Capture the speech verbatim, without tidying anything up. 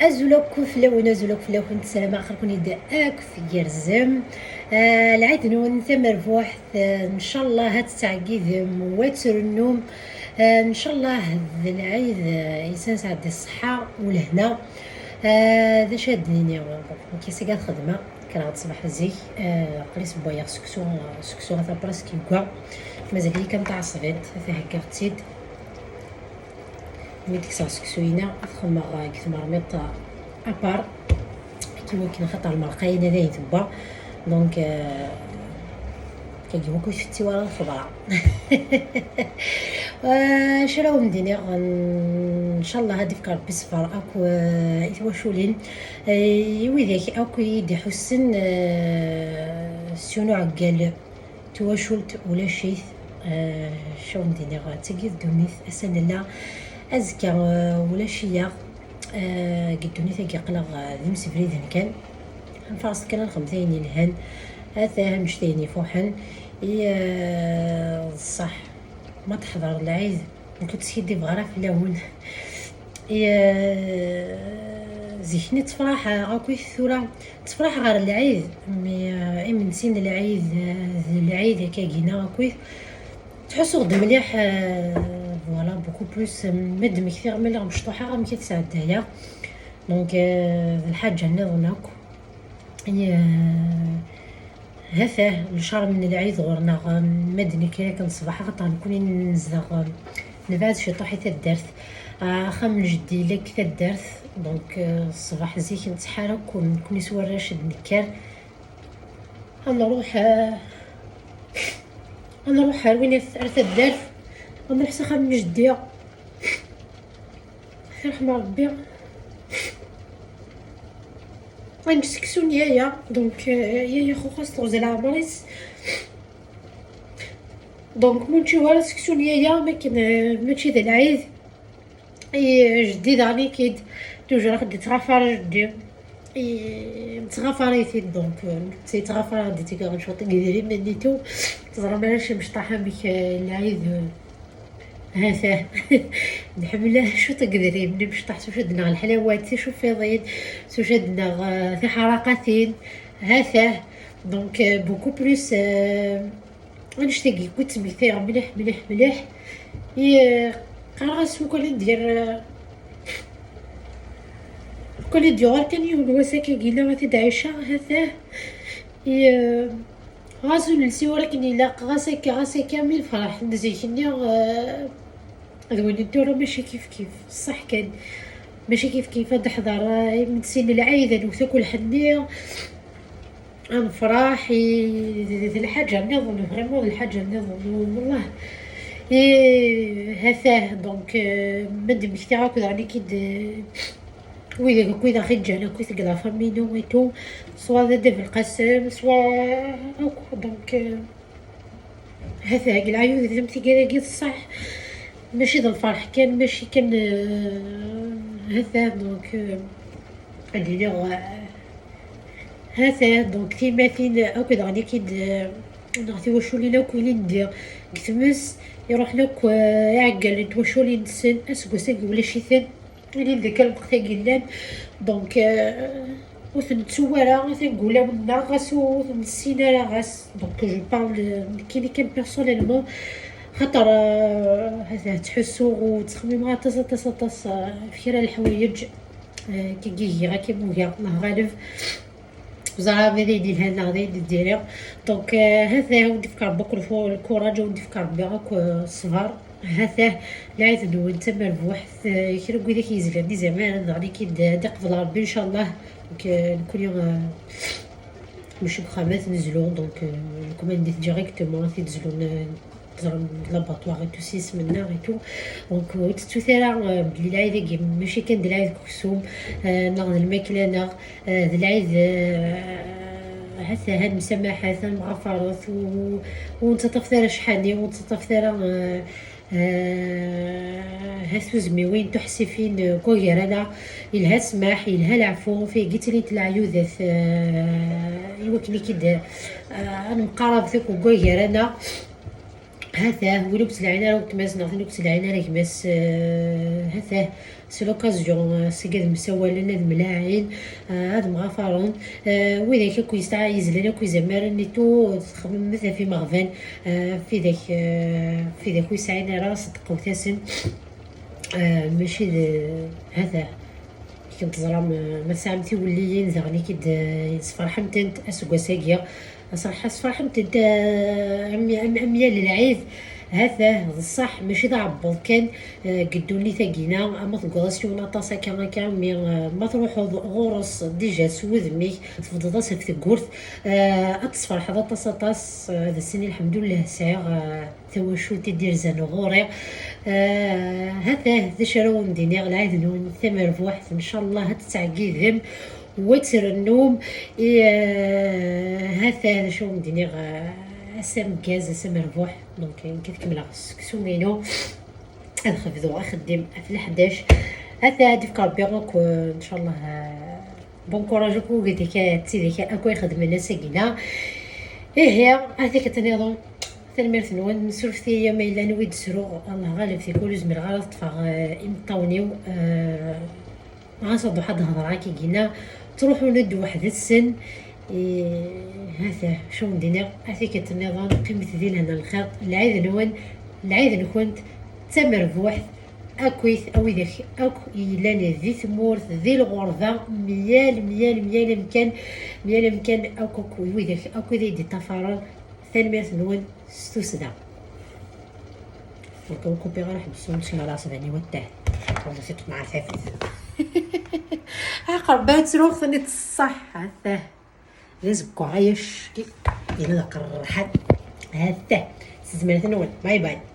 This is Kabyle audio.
Azul akk fell-awen, azul akk fell-akent, ssarameɣ axir-ken-id akk tgerrzem. Ah, lɛid-nwen tamerbuḥt, ah, ncallah ad tettɛeggidem u ad trennum. Ah, ncallah d lɛid, ah, yesɛan sɛeddi ṣṣeḥḥa u lehna. Ah, d acu ad d-nini? Nekk ass-agi ad xedmeɣ, kkreɣ-d ṣṣbeḥ zik, ah, aql-i ssewwayeɣ seksu, seksu ata presque yegga. Mazal-iyi kan taɛeṣbiṭ, ata heggaɣ-tt-id. Mi d-kkseɣ seksu-ina, ad t-xemmeɣ deg tmermiṭ à part. Akken wakken, axaṭer lmerqa-ina d ayen tewwa. Donc, euh, kagi wakk ur tetti wara lxeḍra. Euh, acu ara wen-d-iniɣ, ncallah ad d-ifk Rebbi ṣṣber akk, euh, i twaculin, euh, i widak akk i d-iḥussen, euh, s yiwen uɛeggal. Twacult ulac-it, eh, acu wen-d-iniɣ, d tagi d ddunit, ass-a nella, azekka, eh, ulac-iyi-aɣ, eh, deg ddunit-agi aql-aɣ, eh, d imsebriden kan, nfaṛes kan ad nxedmet ayen yelhan, ata annect-a ayen ifuḥen, i, eh, d ṣṣeḥ, ma teḥḍer lɛid, nekk ur ttskiddibeɣ ara fell-awen. I, eh, zik-nni ttefraḥeɣ akkit, tura ttefraḥeɣ ɣer lɛid, mi, eh, imensi n lɛid, eh, d lɛid akkagina akkit. Ttḥussuɣ-d mliḥ, eh, voilà, beaucoup plus, eh, ma d-mmektiɣ, ma lliɣ mecṭuḥeɣ, amek i t-sɛeddayeɣ. Donc, eh, d lḥaǧa nniḍen akk. I, eh, Hatah, lecṛam n lɛid ɣur-neɣ, ma d-nekker akken ṣṣbeḥ, axaṭer nekkni nezdeɣ, eh, nebɛed ciṭuḥ i taddart. Ah, axxam n jeddi yella deg taddart, donc, eh, ṣṣbeḥ zik nettḥar akk, nekkni s warrac d-nekker. Ad nruḥ, eh, ad nruḥ ar win, ar taddart, ad nruḥ s axxam n jeddi. Yerḥem Rebbi. Nekk seksu n yaya, donc, euh, yaya xuxas teɣza leɛmer-is. Donc, ma nečči wara seksu n yaya, makken, euh, mačči d lɛid. I jeddi daɣen ikid, toujours ad d-yettɣafar jeddi. I, yettɣafar-it-id, donc, euh, netta yettɣafar-d, yetteg cwiṭ n yedrimen et tout. Teẓram arrac imecṭaḥ amek, euh, lɛid, euh, Hatah. Nḥemmel cwiṭ n yedrimen imecṭaḥ, s wacu ad d-naɣ lḥlawat, ticufiḍin, s wacu ad d-naɣ, euh, tiḥraqatin. Hatah. Donc, euh, beaucoup plus, euh, annect-agi, kul ttmektayeɣ mliḥ, mliḥ, mliḥ. I, euh, qqareɣ-as, lukan ad d-yerr, euh, lukan ad d-yuɣal kan yiwen wass akkagi, la ad t-id-ɛiceɣ, hatah. I, euh, Ɣas ur nelsi ur akken ilaq, ɣas akka, ɣas akka, mi lferḥ n zik-nni, eh, d win n tura mačči kif kif, ṣṣeḥ kan. Mačči kif kif, ad d-neḥḍer, eh, imensi n lɛid, ad nwet akk lḥenni, ad nefreḥ, i, d, d lḥaǧa nniḍen, vraiment d lḥaǧa nniḍen, wellah. I, hatah, donc, eh, ma d-mmektiɣ akk daɣen i k-id-, Widak akk i d aɣ-iǧǧan akk deg la famille-inu et tout, soit d Dda Belqasem, soit akk, donc, euh, hatah, deg leɛyud d am tigad-agi d ṣṣeḥ, mačči d lferḥ kan, mačči kan, euh, hatah, donc, euh, ad iliɣ, euh, hatah, donc, timatin akk daɣen i k-id, euh, neɣ tiwaculin akk ilin di, deg tmes, iruḥen akk, euh, iɛeggalen n twaculin-nsen, aseggas-agi ulac-iten. Ilin deg lweqt-agi llan, donc, euh, ur ten-nettu ara, atan deg wulawen-nneɣ, ɣas ur ten-nessin ara, ɣas, donc, je parle, euh, nekkini kan personnellement, xaṭer, euh, hatah, ttḥussuɣ u ttxemmimeɣ aṭas, aṭas, aṭas, euh, ɣef kra n leḥwayeǧ, euh, kagi giɣ akka mugeɣ, Allah ɣaleb. Ur ẓriɣ ma d ayen yelhan neɣ d ayen n diri. Donc, euh, hatah, ad wen-d-ifk Rebbi akk lfu-, lkuraǧ, ad wen-d-ifk Rebbi akk, euh, ṣṣber. Hatah, lɛid-nwen d tamerbuḥt, euh, kra n widak yezlan d izamaren, daɣen i k-id-, ad iqbel Rebbi, ncallah. Donc, euh, nekkni, euh, mačči deg uxxam ad nezlu, donc, euh, nekkni ad d-ǧǧeɣ directement, ad t-id-zlun, euh, Teẓram d l'abattoir et tout, s yisem-nneɣ et tout. Donc, ur tettut ara, euh, belli lɛid-agi mačči kan d lɛid n uksum, euh, neɣ d lmakla-nneɣ, euh, d lɛid, euh, hatah, ad nemsamaḥet, ad nemɣafaret, u, u ur nettaṭṭafet ara ccḥani, u ur nettaṭṭafet ara, euh, euh, hat tuzmiwin tuḥsifin, euh, deg wagar-aneɣ. Yelha ssmaḥ, yelha leɛfu, tagi ttilint leɛyudat, euh, i wakken i k-id, euh, ad nemqarab akk deg wagar-aneɣ. Hatah, win ur yettlaɛin ara weltma-s neɣ tin ur yettlaɛin ara gma-s, eh, hatah, c'est l'occasion, eh, seg ad msawalen, ad mlaɛin, eh, ad mɣafaren. Eh, widak akk yesɛa yezlan akk izamaren nitu, txemmemet ɣef imeɣban, eh, ɣef widak, eh, ɣef widak ur yesɛin ara, ṣeddqewt-asen. Eh, mačči d, hatah, akken teẓram, eh, ma tesɛam tiwelliyin daɣen i k-id, eh, sferḥemt-tent aseggas-agi. Asraḥ-a sferḥemt-tent, eh, am, am, am yal lɛid. Hatah, d ṣṣeḥ, mačči d aɛebbuḍ kan, eh, deg ddunit-agi-na, ama teggeḍ-as yiwen aṭas akka, akka, mi, eh, ma truḥeḍ ɣur-s déjà s wudem-ik, tebḍeḍ-as ɣef teggurt, eh, ad tesferḥeḍ aṭas, aṭas, eh, ad as-tini lḥemdullah sɛiɣ, eh, tawacult i d-irzan ɣur-i. Eh, hatah, d acu ara wen-d-iniɣ, lɛid-nwen tamerbuḥt, ncallah ad tettɛeggidem, wa trennum, i, eh, hatah, d acu wen-d-iniɣ, eh, ass ameggaz, ass amerbuḥ. Donc, nekk ad kemmleɣ seksu-inu, ad xebduɣ axeddim ɣef leḥdac. Hatah, ad d-ifk Rebbi akk, eh, ncallah, eh, bon courage akk wid akka, d tid akka akk ixedmen ass-agi-na. Ihi, ad ak-tiniḍ, tanemmirt-nwen, surfet-iyi ma yella anwa i d-sruɣ, Allah ɣaleb, tikwal ur zmireɣ ara ad ṭṭfeɣ, eh, imeṭṭawen-iw, eh, ɣas ad ṛuḥeɣ ad d-hedreɣ akka gina, ttruḥun-d weḥd-sen. Eh, hatah, acu wen-d-iniɣ, a tikkelt nniḍen, qqimet di lehna lxiḍ, lɛid-nwen, lɛid-nkent, d tamerbuḥt, akkit, a widak akk yellan di tmurt, di lɣerba, myal, myal, myal amkan, myal amkan, akk, akk, widak akk i d-iṭṭafaren, tanemmirt-nwen s tussda. Donc, ur kupiɣ ara ḥbes ur nesmar aṣbani wattah. Xelṣit mɛa tafat. Aqerba ttruɣ-ten-id ṣṣeḥ, hatah. D azeggaɣ ay acki. Yella d aqerḥan. Hatah. S tezmert-nwen. Bye bye.